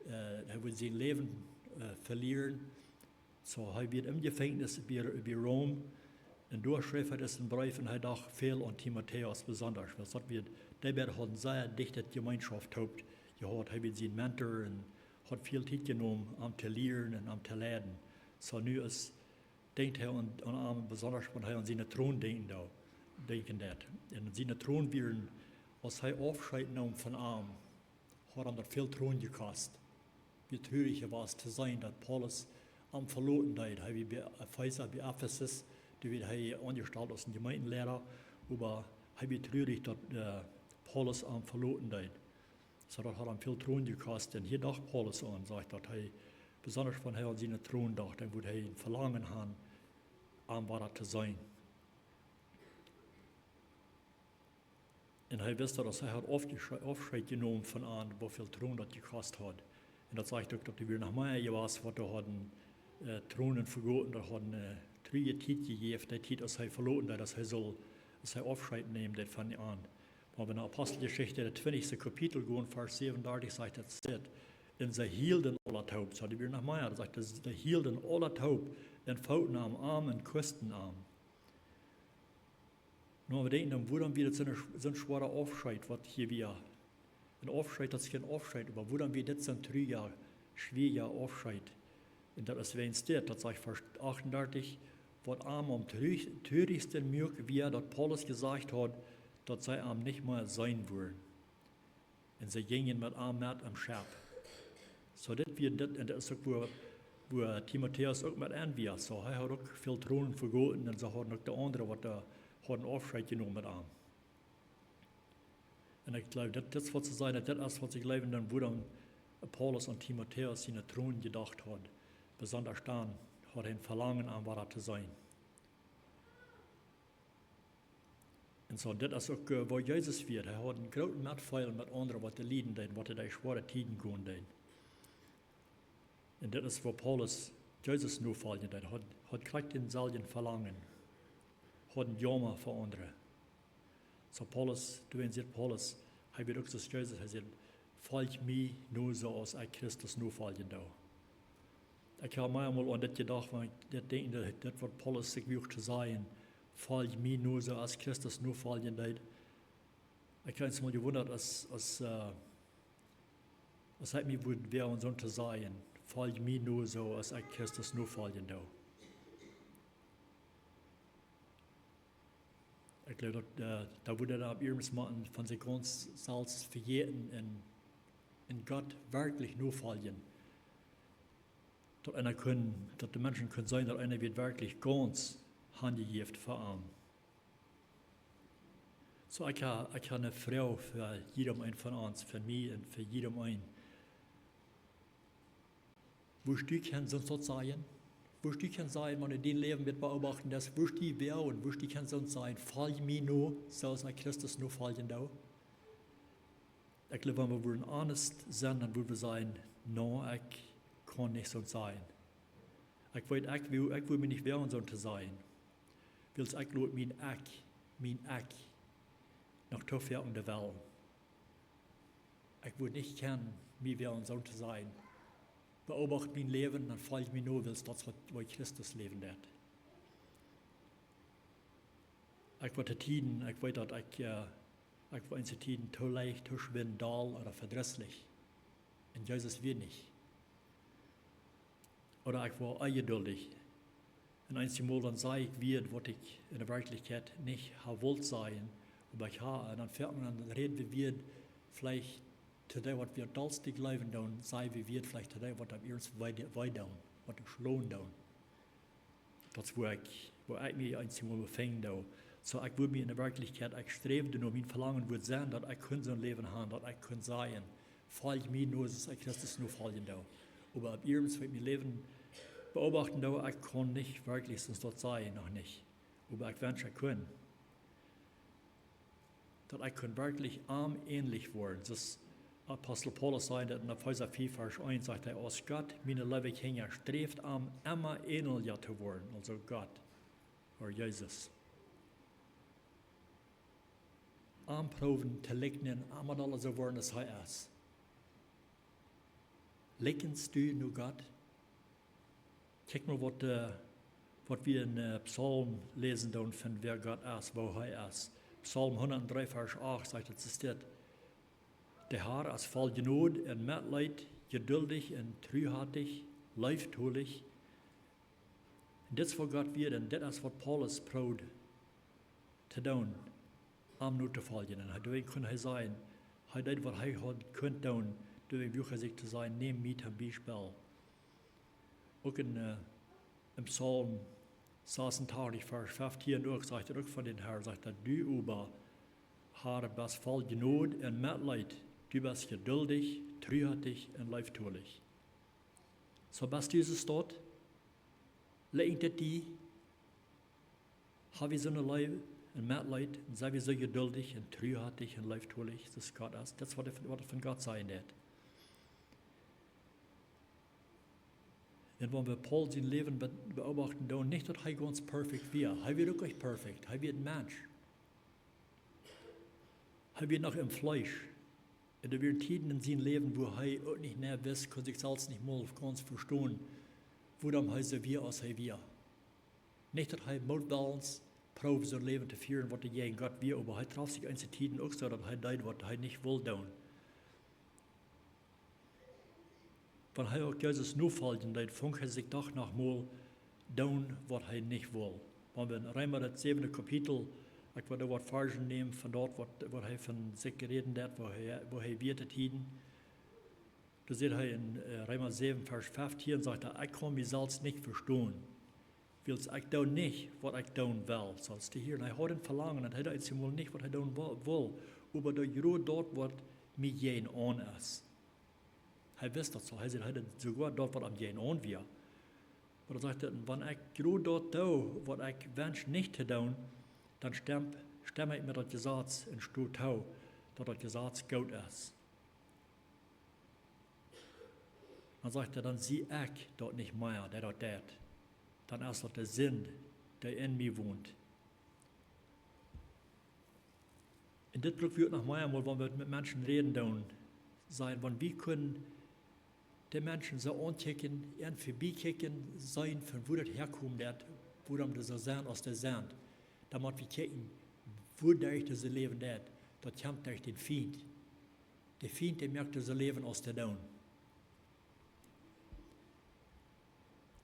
äh, hee wull sien Läwen, äh, velieren. Soo, hee wia em Jefenkjnis bie, bie Rom. Un doa schreef hee disen Breef un hee docht väl aun Timotäus besondasch. Wiels daut wia, dee beid hauden sea dichte Jemeenschoft toop jehaut. Hee wia sien Mentor un haud väl Tiet jenomen, am to lieren un am to leiden. Soo, nu es, denkjt hee aun, aun am besondasch, wan hee aun siene Tronen denkjen doo-, denkjen deed. Un siene Tronen wieren, aus hee Aufscheet neem von am, haud am daut väl Tronen jekost. Woo trurich hee wia to seenen, daut Paulus am veloten deed. Hee wia bie Efesa, bie Efesus, doa wia hee aunjestalt aus een Jemeentenleida, oba hee wia trurich, daut, äh, Paulus am veloten deed. Soo daut haud am väl Tronen jekost. Un hia docht Paulus aun, sajcht, daut hee, besondasch wan hee aun siene Tronen docht, dan wudd hee een Velangen haben, am wada to seenen. Un hee wist daut, aus hee haud Aufjesche-, Aufscheet jenomen von an, woo väl Tronen daut jekost haud. Un daut sajcht uk, daut doa wia noch mea jewast, waut doa hauden, äh, Tronen vegoten, daut hauden, äh, trurje Tiet jejäft, dee Tiet, aus hee veloten deed, aus hee sull, aus hee Aufscheet neemen deed von an. Wan wie no Aposteljeschicht, daut twintichste Kapitel, gonen, Varsch säwenundartich, sajcht et dit: Un see hielden aula toop. Soo, doa wia noch mea, daut sajcht, see hielden aula toop un footen am aun un kussten am. Nu, wie denkjen dan, wuarom wia daut soon, soon schwoara Aufscheet, waut hia wia? Een Aufscheet, daut es kjeen Aufscheet, oba wuarom wia dit soon trurja, schwoara Aufscheet? Un daut es wäajens dit, daut sajcht Varsch achtundartich, waut am aum trur-, trurichsten muak wia, daut Paulus jesajcht haud, daut see am nich mea seenen wudden. Un see jinjen met am met em Schepp. Soo, dit wia dit, un daut es uk, wua, wua Timotäus uk met aun wia. Soo, hee haud uk väl Tronen vegoten un soo hauden uk de aundre, waut doa hauden Aufscheet jenomen met am. Un ekj jleew, dit, dit es waut see sajen, daut dit es waut see jleewen, dan wuarom Paulus aun Timotäus siene Tronen jedocht haud. Besondasch dan haud hee een Velangen, am wada to seenen. Un soo, dit es uk, äh, woo Jesus wia. Hee haud een grootet Metfeel met aundre, waut doa lieden deeden, waut doa derch schwoare Tieden gonen deeden. Un dit es, woo Paulus Jesus nofoljen deed. Haud, haud krakjt dänselwjen Velangen. Haud een Jauma fa aundre. Soo Paulus, doawäajen sajcht Paulus, hee wia uk soo aus Jesus, hee säd: "Folj mie no, soo aus ekj Christus nofoljen doo." Ekj hab mie eemol aun dit jedocht, wan ekj dit denkj, daut, daut waut Paulus sikj wull to sajen: "Folj mie no, soo aus Christus nofoljen deed." Ekj hab mie mol jewundat, aus, aus, äh, aus ekj mie wudd wäajen soont to sajen: "Folj mie no, soo aus ekj Christus nofoljen doo." Ekj jleew, daut, äh, doa wudd eena opp eemol motten von sikj gaunz selfst vejäten un, un Gott werkjlich nofoljen. Daut eena kunn, daut de Menschen kunnen seenen, daut eena wia werkjlich gaunz hanjejäft fa am. Soo, ekj ha, ekj ha eene Froag fa jieda eenen von ons, fa mie un fa jieda eenen. Wurscht du kjennen soont sajen? Wurscht du kjennen sajen, wan du dien Läwen met beobachten deist, wurscht du wäajen, wurscht du kjennen soont sajen: "Folj mie no, soo aus ekj Christus nofoljen doo"? Ekj jleew, wan wie wudden honest sennen, dan wudden wie sajen: "No, ekj kaun nich soont sajen." Ekj weet, ekj wudd, ekj wudd mie nich wäajen soont to sajen. Wiels ekj lot mien Ekj, mien Ekj noch too väl aun de Well. Ekj wudd nich kjennen mie wäajen soont to sajen: "Beobacht mien Läwen, dan folj mie no, wiels daut es waut, woo Christus läwen deed." Ekj wia to Tieden, ekj weet daut ekj, äh, ekj wia eenje Tieden too leicht, too schwind doll ooda vedrisslich. Un Jesus wia nich. Ooda ekj wia onjeduldich. Un eenjemol dan säd ekj Wieed, waut ekj enne Werkjlichkjeit nich ha wullt sajen, oba ekj ha, un dan foaken, dan räd wie Wieed veleicht to dee, waut wie daut dollste jleewen doonen, saj wie Wieed veleicht to dee, waut daut eernst wee, wee doonen, waut doa schlonen doonen. Daut es, woo ekj, woo ekj mie eenjemol befinj doo. Soo, ekj wudd mie enne Werkjlichkjeit, ekj sträwd no, mien Velangen wudd sennen, daut ekj kunn soon Läwen haben, daut ekj kunn sajen: "Folj mie no, soo aus ekj Christus nofoljen doo." Oba opp eernst, wan ekj mien Läwen beobachten doo, ekj kaun nich werkjlich soont sajen, noch nich. Oba ekj wensch, ekj kunn. Daut ekj kunn werkjlich am änlich woaren. Soo aus Apostel Paulus säd daut en Efeesa fief, Varsch eent, sajcht hee: "Aus Gott miene leewe Kjinja, sträft am emma änelja to woaren", aulsoo Gott, ooda Jesus. Am proowen to likjnen, am aul soo woaren aus hee es. Likjnst du no Gott? Kjikj mol waut, äh, waut wie en, äh, Psalm läsen doonen von wäa Gott es, woo hee es. Psalm hundatdree, Varsch acht sajcht daut, es dit: "De Herr es voll Jnod un Metleet, jeduldich un truhartich, leeftolich." Un dit es waut Gott wia, un dit es waut Paulus proowd to doonen, am notofoljen. Un hee, doawäajen kunn hee sajen, hee deed waut hee haud kunt doonen, doawäajen wuag hee sikj to sajen: "Nämt mie toom Biespel." Uk en, äh, en Psalm sasuntachentich, Varsch feftieen uk, sajcht hee uk von dän Herr, sajcht hee: "Du oba, Herr, best voll Jnod un Metleet, du best jeduldich, truhartich un leeftolich." Soo, best du soo? Likjnt daut die? Ha wie soone Leew un Metleet un sent wie soo jeduldich un truhartich un leeftolich, soo aus Gott es? Daut es waut hee, waut hee von Gott sajen deed. Un wan wie Paulus sien Läwen be-, beobachten doonen, nich daut hee gaunz perfekt wia. Hee wia uk nich perfekt. Hee wia een Mensch. Hee wia noch em Fleesch. Un doa wieren Tieden en sien Läwen, wua hee uk nich mea wist, kunn sikj selfst nich mol gaunz vestonen, wuarom hee soo wia aus hee wia. Nich daut hee mootwellens proowd soon Läwen to fieren, waut jäajen Gott wia, oba hee trof sikj eenje Tieden uk soo, daut hee deed, waut hee nich wull doonen. Wan hee uk Jesus nofoljen deed, funk hee sikj doch noch mol doonen, waut hee nich wull. Wan wie en Reema daut säwende Kapitel, ekj well doa waut Varzen nämen von daut, waut, waut hee von sikj räden deed, woo hee, woo hee wia to Tieden. Doa sajcht hee en, äh, Reema säwen, Varsch feftieen, sajcht hee: "Ekj kaun mie selfst nich vestonen, wiels ekj doo nich, waut ekj doonen well." Soo aus de Herr, hee haud een Velangen, un hee deed eenjemol nich, waut hee doonen wo-, wull, oba doo jrod daut, waut mie jäajenaun es. Hee wist daut soo, hee säd, hee deed soogoa daut, waut am jäajenaun wia. Oba dan sajcht hee: "Wan ekj jrod daut doo, waut ekj wensch nich to doonen, dan stemm, stemm ekj met daut Jesaz un sto too, daut daut Jesaz goot es." Dan sajcht hee: "Dan sie ekj daut nich mea, dee daut deit. Dan es daut de Sind, dee en mie wont." Un dit bruck wie uk noch mea mol, wan wie met Menschen räden doonen, sajen, wan wie kunnen de Menschen soo aunkjikjen, an verbie kjikjen, seenen von wua daut häakomen deed, wuarom dee soo sent aus dee sent. Dan mott wie kjikjen, woo dee daut läwen deeden. Daut kjemt derch dän Fient. De Fient, dee moakt dise läwen aus dee doonen.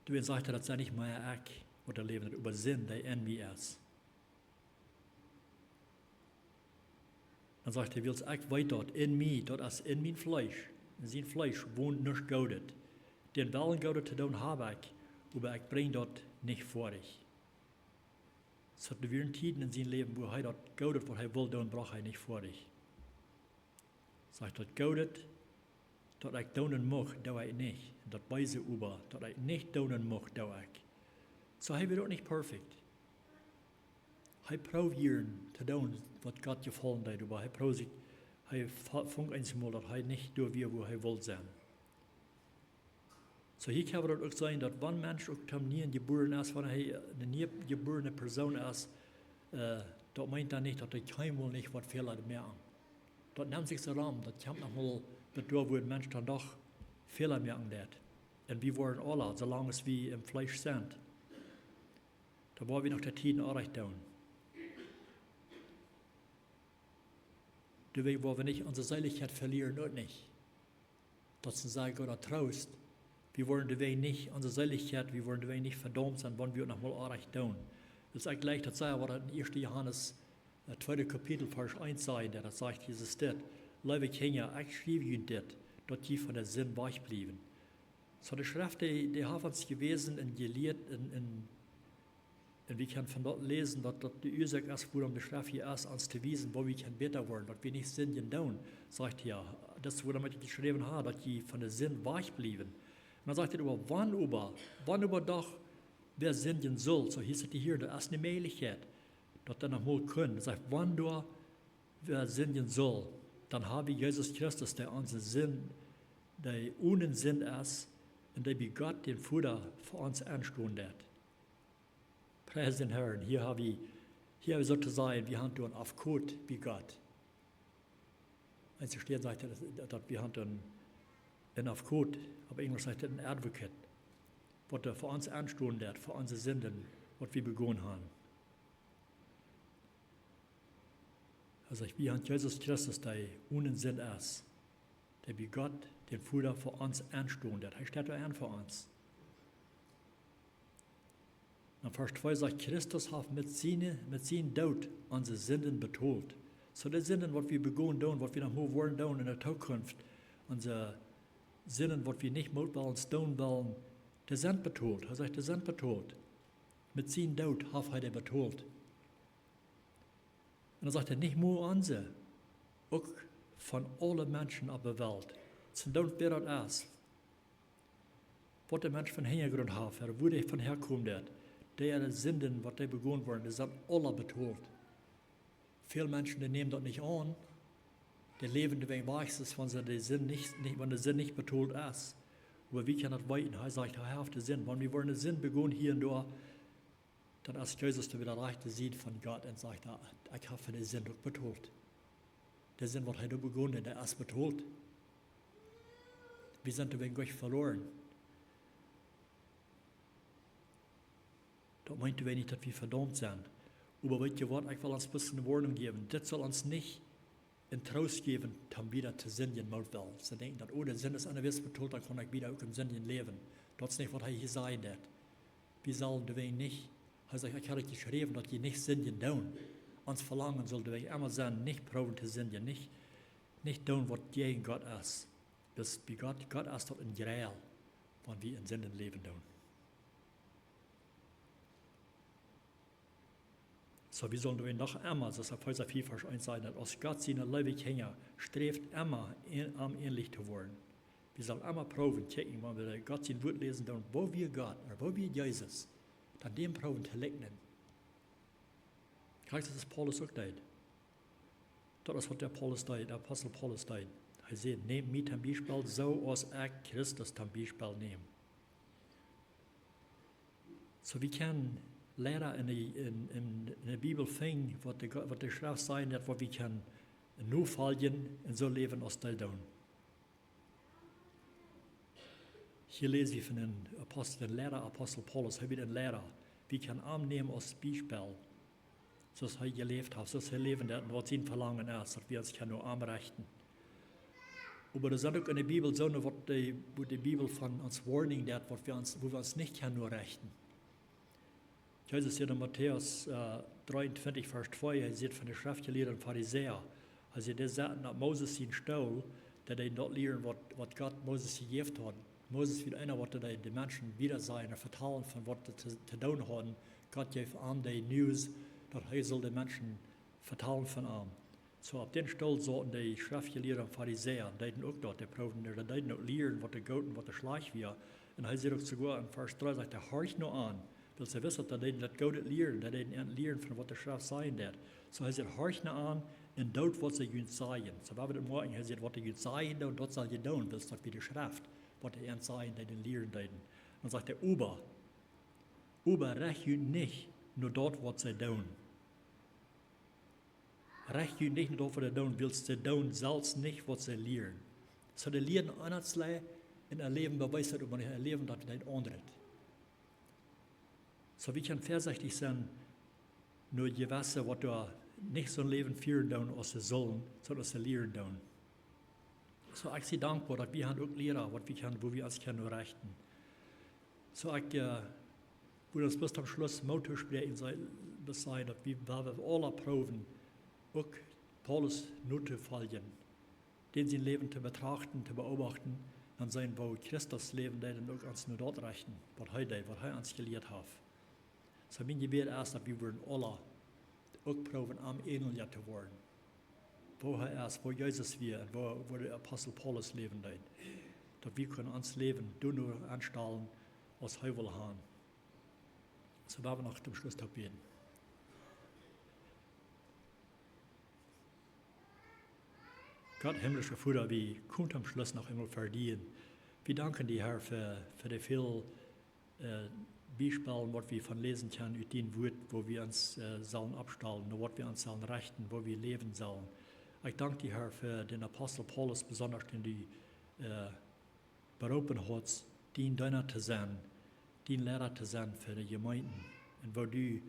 Doawäajen sajcht hee, daut sie nich mea ekj, waut doa läwen deit, oba Sind, dee en mie es. Dan sajcht hee, wiels ekj weet daut en mie, daut es en mien Fleesch, en sien Fleesch wont nuscht Goodet. Dän Wellen Goodet to doonen hab ekj, oba ekj brinj daut nich foadich. Soo, doa wieren Tieden en sien Läwen, wua hee daut Goodet, waut hee wull doonen, brocht hee nich foadich. Sajcht, daut Goodet, daut ekj doonen mucht, doo ekj nich. Un daut Beese oba, daut ekj nich doonen mucht, doo ekj. Soo, hee wia uk nich perfekt. Hee proowd hia to doonen, waut Gott jefaulen deed, oba hee proowd sikj, hee fa-, funk eensmol, daut hee nich doa wia, wua hee wull sennen. Soo, hia kjenn wie daut uk seenen, daut wan Mensch uk toom Nieen jebuaren es, wan hee eene nie jebuarne Persoon es, äh, daut meent dan nich, daut hee kjeenmol nich waut Fäla moakt. Daut nemt sikj soo lang, daut kjemt noch mol bat doa, wua een Mensch dan doch Fäla moaken deit. Un wie woaren aula, soo lang aus wie em Fleesch sent, dan woa wie noch de Tieden orrajcht doonen. Doawäajen woa wie nich onse Seelichkjeit velieren, uk nich. Daut es een sea gooda Troost. Wie woaren doawäajen nich, onse Seelichkjeit, wie woaren doawäajen nich vedaumt sennen, wan wie uk noch mol orrajcht doonen. Daut es eejentlich daut selwje, waut en ieeschte Johanes, äh, tweede Kapitel, Varsch eent sajcht, daut sajcht Jesus dit: Leewe Kjinja, ekj schriew junt dit, daut jie von de Sind wajch bliewen. Soo, de Schreft, dee, dee haft ons jewäsen un jelieet un, un Un wie kjennen von daut läsen, daut daut de Uasoak es, wuarom de Schreft hia es, ons to wiesen, woo wie kjennen bäta woaren, daut wie nich sindjen doonen, sajcht hee. Daut es, wuarom ekj jeschräwen hab, daut jie von de Sind wajch bliewen. Un dan sajcht hee oba, wan oba, wan oba doch wäa sindjen sull, soo hieet et hia, daut es eene Mäajlichkjeit, daut hee noch mol kunn. Hee sajcht, wan doa wäa sindjen sull, dan hab wie Jesus Christus, dee onse Sind, dee onen Sind es, un dee bie Gott, dän Voda, fa ons enstonen deit. Pries dän Herrn. Hia hab wie, hia hab wie soo to sajen, wie haben een Afkot bie Gott. Eenje Städen sajcht daut, daut wie haben een, een Afkot, opp Enjlisch sajcht daut een Advocate, waut doa fa ons enstonen deit, fa onse Sinden, waut wie begonen haben. Hee sajcht, wie haben Jesus Christus, dee onen Sind es, dee bie Gott, dän Voda, fa ons enstonen deit. Hee steit doa en fa ons. Dan Varsch twee sajcht, Christus haft met siene, met sienen Doot onse Sinden betolt. Soo de Sinden, waut wie begonen doonen, waut wie noch mol woaren doonen en de Tookunft, onse Sinden, waut wie nich mol wellen doonen wellen, dee sent betolt. Hee sajcht, dee sent betolt. Met sienen Doot haft hee dee betolt. Un dan sajcht hee, nich mau onse, uk von aule Menschen opp de Welt. Soo, doont wäa daut es, waut de Mensch von Hinjagrunt haft, ooda wua dee von häakomen deit, dee äare Sinden, waut dee begonen woaren, dee sent aula betolt. Väl Menschen, dee nämen daut nich aun. Dee läwen doawäajen wajch, aus wan see de Sind nich, nich, wan de Sind nich betolt es. Oba wie kjennen daut weeten? Hee sajcht, hee haft de Sind. Wan wie woaren de Sind begonen hia un doa, dan es Jesus doa bie de rajchte Sied von Gott un sajcht, ah, ekj hab fa de Sind uk betolt. De Sind, waut hee doa begonen, dee es betolt. Wie sent doawäajen nich veloaren. Daut meent doawäajen nich, daut wie vedaumt sent. Oba weet jie waut, ekj well ons bloos eene Woarnunk jäwen. Dit saul ons nich een Troost jäwen, toom wieda to sindjen, mau well. See denkjen daut, oh, de Sind es aul betolt, dan kaun ekj wieda uk em Sindjen läwen. Daut es nich, waut hee hia sajen deit. Wie sellen doawäajen nich, hee sajcht, ekj hab jeschräwen, daut jie nich sindjen doonen. Ons Velangen saul doawäajen emma sennen, nich proowen to sindjen, nich, nich doonen, waut jäajen Gott es. Daut bie Gott, Gott es daut een Jrell, wan wie en Sinden läwen doonen. Soo, wie sellen doawäajen noch emma, soo aus Efeesa vea Varsch eent sajcht, daut aus Gott siene leewe Kjinja, sträft emma, am änlich to woaren. Wie sellen emma proowen, kjikjen, wan wie Gott sien Wuat läsen doonen, woo wia Gott, ooda woo wia Jesus, dan däm proowen to likjnen. Kjikj, daut es Paulus uk deed. Daut es, waut de Paulus deed, de Apostel Paulus deed. Hee säd, nämt mie toom Biespel, soo aus ekj Christus toom Biespel näm. Soo, wie kjennen Liera en de, en, en, en de Bibel finjen, waut de, waut de Schreft sajcht, daut waut wie kjennen nofoljen un soo läwen aus dee doonen. Hia läs wie von een Apostel, een Liera, Apostel Paulus, hee wia een Liera. Wie kjennen am nämen aus Biespel. soo aus hee jeläft haft, soo aus hee läwen deed un waut sien Velangen es, daut wie ons kjennen no am rechten. Oba doa sent uk enne Bibel soone, waut de, wua de Bibel von ons warning deed, waut wie ons, wua wie ons nich kjennen no rechten. Jesus säd en Matäus, äh, dreeuntwintich, Varsch twee, hee säd von de Schreftjelieede un Farisäa, hee säd, dee sauten opp Moses sien Stool, daut dee daut lieren, waut, waut Gott Moses jejäft haud. Moses wia eena, waut dee de Menschen wieda säd un vetalen von waut see to, to doonen hauden. Gott jeef am de News, daut hee sull de Menschen vetalen von am. Soo opp dän Stool sauten de Schreftjelieede un Farisäa, deeden uk daut, dee proowden, dee deeden uk lieren, waut doa goot un waut doa schlajcht wia. Un hee säd uk soogoa en Varsch dree, sajcht hee: "Horcht no an." Wiels hee wist, daut dee deeden daut Goodet lieren, dee deeden an lieren von waut de Schreft sajen deed. Soo hee säd: "Horcht no an un doot, waut see junt sajen." Soo, waut wie daut moaken, hee säd: "Waut see junt sajen doonen, daut sell jie doonen, wiels daut wia de Schreft, waut dee an sajen deeden, lieren deeden." Dan sajcht hee: "Oba, oba recht junt nich no daut, waut see doonen." Recht junt nich no daut, waut see doonen, wiels see doonen selfst nich, waut see lieren. Soo dee lieren eent un äa Läwen bewiest daut, oba nich äa Läwen, daut deit aundret. Soo wie kjennen väasechtich sennen, no jewesse, waut doa nich soon Läwen fieren doonen, aus see sullen, sonda aus see lieren doonen. Soo ekj sie dankboa, daut wie haben uk Liera, waut wie kjennen, wua wie ons kjennen no rechten. Soo ekj, äh, wudd ons bloos toom Schluss Moot toospräakjen, saj, bloos sajen, daut wie, wua wie aula proowen, uk Paulus notofoljen, dän sien Läwen to betrachten, to beobachten, dan seenen, woo Christus läwen deed, un uk ons no daut rechten, waut hee deed, waut hee ons jelieet haft. Soo mien Jebäd es, daut wie wudden aula uk proowen, am änelja to woaren. Woo hee es, woo Jesus wia un woo, woo de Apostel Paulus läwen deed. Daut wie kjennen ons Läwen doano aunstalen, aus hee well haben. Soo woa wie noch toom Schluss toop bäden. Gott, himmlischa Voda, wie komen toom Schluss noch eemol ver die. Wie danken die, Herr, fa, fa de väl, äh, Biespels, waut wie von läsen kjennen ut dien Wort, wua wie ons, äh, sellen oppstalen, no waut wie ons sellen rechten, woo wie läwen sellen. Ekj dank die, Herr, fa dän Apostel Paulus besonda, dän du, äh, beroopen hast, dien Deena to sennen, dien Liera to sennen fa de Jemeenten. Un woo du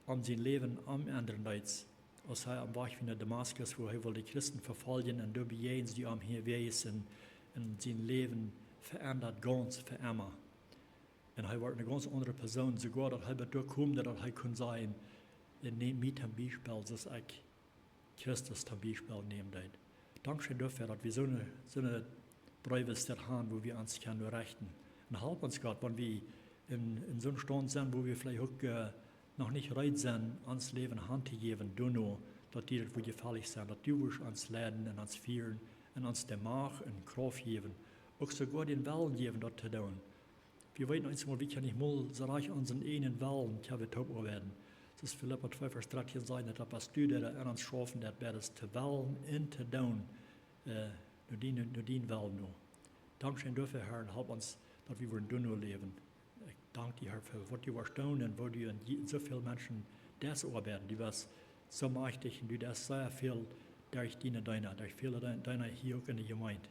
am sien Läwen aundren deetst, aus hee aum Wajch wia no Damaskus, wua hee wull de Christen vefoljen, un doa bejäajnst du am hia wea es un, un sien Läwen veendat gaunz fa emma. Un hee wort eene gaunz aundre Persoon, soogoa daut hee bat doa kjeem, daut hee kunn sajen: "Nämt mie toom Biespel, soo aus ekj Christus toom Biespel nämen deed." Dankscheen doafäa, daut wie soone, soone Breew haben, wua wie ons kjennen rechten. Un help ons, Gott, wan wie en, en soon Staunt sent, wua wie veleicht uk, äh, noch nich reed sent, ons Läwen hantojäwen, doano, daut die daut wudd jefälich sennen, daut du wurscht ons leiden un ons fieren un ons de Macht un Krauft jäwen, uk soogoa dän Wellen jäwen, daut to doonen. Wie weeten eemol, wie kjennen nich mol soo rajcht onsen eenen Wellen, kjenn wie toop oabeiden. Soo aus Filippa twee Varsch dartieen sajcht, daut best du, dee en ons schaufen deit, beides to wellen un to doonen, äh, no dien, no dien Wellen no. Dankscheen doafäa, Herr, un help ons, daut wie wudden doano läwen. Ekj dank die, Herr, fa waut du woascht doonen un woo du en je-, soo väl Menschen deist oabeiden. Du best soo majchtich un du deist sea väl derch diene Deena, derch väle Dee-, Deena hia uk en de Jemeent.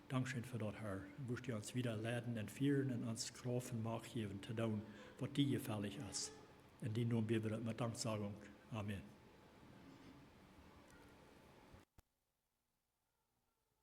Dankscheen fa daut, Herr. Un wurscht du ons wieda leiden un fieren un ons Krauft un Macht jäwen to doonen, waut die jefälich es. En dienen Nomen bäd wie daut met Danksagung. Amen.